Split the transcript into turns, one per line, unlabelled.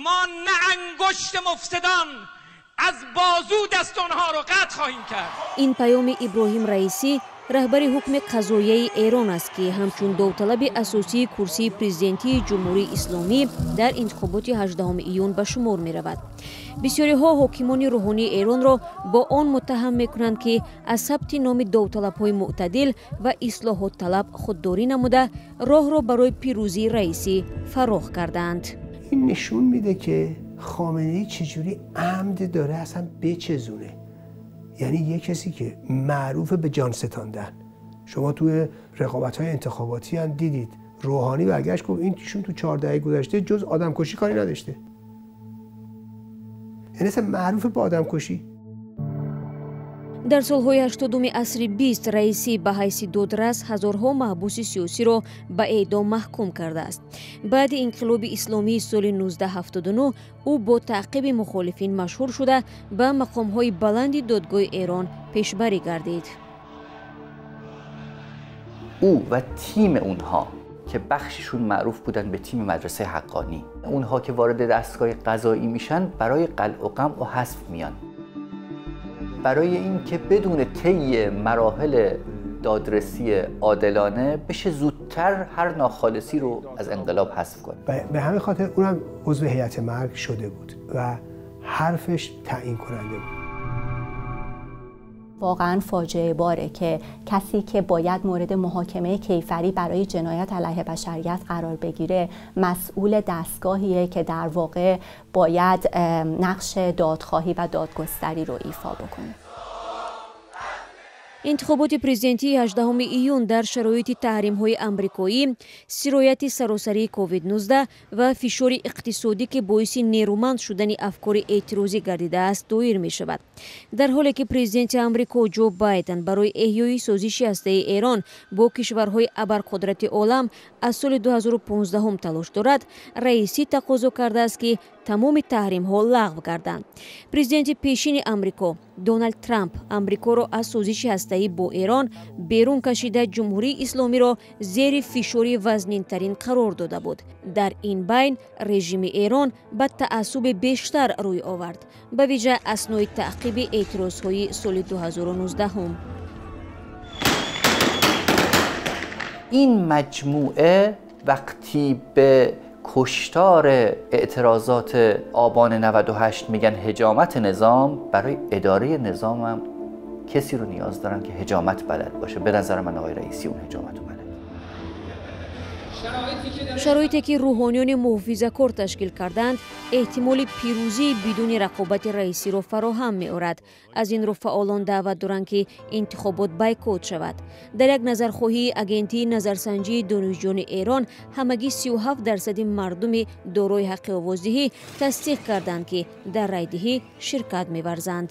ما نه انگشت مفسدان از بازو دست آنها رو قطع خواهیم کرد.
Ин паёми Иброҳим Раисӣ, раҳбари ҳукми қазоияи Эрон аст, ки ҳамчун довталаби асосии курсии президентии Ҷумҳурии Исломӣ дар интихоботи 18 июн ба шумор меравад. Бисёриҳо ҳокимони рӯҳонии Эронро бо он муттаҳам мекунанд, ки аз сабти номи довталабҳои мӯътадил ва ислоҳотталаб худдорӣ намуда, роҳро барои пирӯзии Раисӣ фарох кардаанд.
Ин нишон میده که خامنه‌ای چجوری عمد داره اصلا بچزونه. یعنی یه کسی که معروف به جان ستاندن، شما توی رقابت‌های انتخاباتی هم دیدید روحانی برگشت گفت این ایشون تو 4 دهه گذشته جز آدمکشی کاری نداشته. یعنی اصلا معروف به آدمکشی.
Дар солҳои 80-уми асри 20 Раисӣ ба ҳайси додрас ҳазорҳо маҳбуси сиёсиро ба эъдом маҳкум кардааст. Баъди инқилоби исломии соли 1979 ӯ бо таъқиби мухолифин машҳур шуда, ба мақомҳои баланди додгоҳи Эрон пешбарӣ гардид.
او و تیم اونها که بخششون معروف بودن به تیم مدرسه حقانی، اونها که وارد دستگاه قضایی میشن برای قلع و قمع و حذف میان، برای اینکه بدون طی مراحل دادرسی عادلانه بشه زودتر هر ناخالصی رو از انقلاب حذف کنه.
به همین خاطر اونم عضو هیئت مرگ شده بود و حرفش تعیین کننده بود.
واقعا فاجعه باره که کسی که باید مورد محاکمه کیفری برای جنایت علیه بشریت قرار بگیره مسئول دستگاهیه که در واقع باید نقش دادخواهی و دادگستری رو ایفا بکنه.
Интихоботи президентии 18 июн дар шароити таҳримҳои амрикоӣ, сирояти саросарии COVID-19 ва фишори иқтисодӣ, ки боиси нерӯманд шудани афкори эътирозӣ гардидааст, доир мешавад. Дар ҳоле ки президенти Амрико Ҷо Байден барои эҳёи созиши ҳастаи Эрон бо кишварҳои абарқудрати олам аз соли 2015 талош дорад, Раисӣ тақозо кардааст, ки тамоми таҳримҳо лағв гарданд. Президенти пешини Амрико Доналд Трамп Амрикоро аз созиши ҳастаӣ бо Эрон берун кашида, Ҷумҳурии Исломиро зери фишори вазнинтарин қарор дода буд. Дар ин байн режими Эрон ба таассуби бештар рӯй овард, ба вижа аснои таъқиби эътирозҳои соли 2019.
این مجموعه وقتی به کشتار اعتراضات آبان 98 میگن حجامت نظام، برای اداره نظام هم کسی رو نیاز دارن که حجامت بلد باشه. به نظر من آقای رئیسی اون حجامت رو بلد.
Шароите ки рӯҳониёни муҳофизакор ташкил карданд, эҳтимоли пирӯзии бидуни рақобати Раисиро фароҳам меорад. Аз ин рӯ фаъолон даъват доранд, ки интихобот бойкот шавад. Дар як назархоҳии агентии назарсанҷии донишҷӯёни Эрон ҳамагӣ 37% мардуми дорои ҳаққи овоздиҳӣ тасдиқ карданд, ки дар райдиҳӣ ширкат меварзанд.